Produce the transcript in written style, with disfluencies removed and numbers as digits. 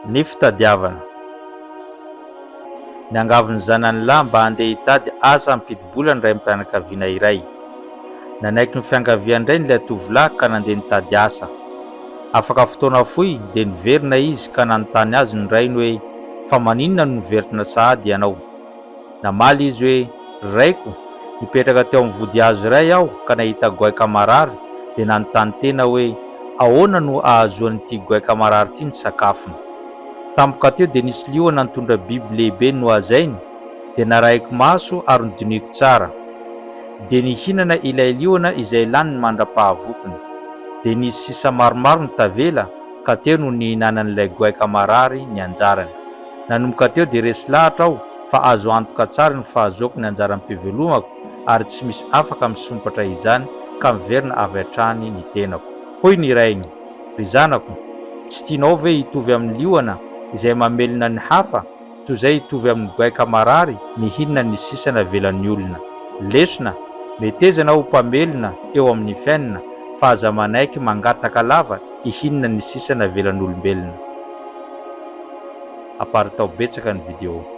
Ny fitadiavana. Niangavy ny zanany lahy mba handeha hitady asa hampidi-bola ny raim-pianakaviana iray. Nanaiky ny fiangavian-drainy ilay tovolahy ka nandeha nitady asa. Afaka fotoana fohy dia niverina izy ka nanontany azy ny rainy hoe fa maninona no niverina sahady ianao? Namaly izy hoe, Ry raiko, nipetraka teo amin'ny vodihazo iray aho ka nahita goaika marary dia nanontany tena hoe ahoana no ahazoan'ity goaika marary ity ny sakafony. Tampoka teo dia nisy liona nitondra biby lehibe nohazainy dia narahiko maso ary nodinihiko tsara. Dia nihinana ilay liona izay laniny mandra-pahavokiny. Dia nisy sisa maromaro no tavela ka teo no nihinanan'ilay goaika marary ny anjarany. Nanomboka teo dia resy lahatra aho fa azo antoka tsara ny fahazoako ny anjaram-pivelomako ary tsy misy afaka misompatra izany ka miverina avy hatrany ny tenako. Hoy ny rainy, Ry zanako, tsy tianao ve hitovy amin'ny liona izay mamelona ny hafa toy izay hitovy amin'ny goaika marary mihinana ny sisa navelan'ny olona? Lesona, Metezana ho mpamelona eo amin'ny fiainana fa aza manaiky mangataka lava hihinana ny sisa navelan'olombelona. Aparitao betsaka ny video.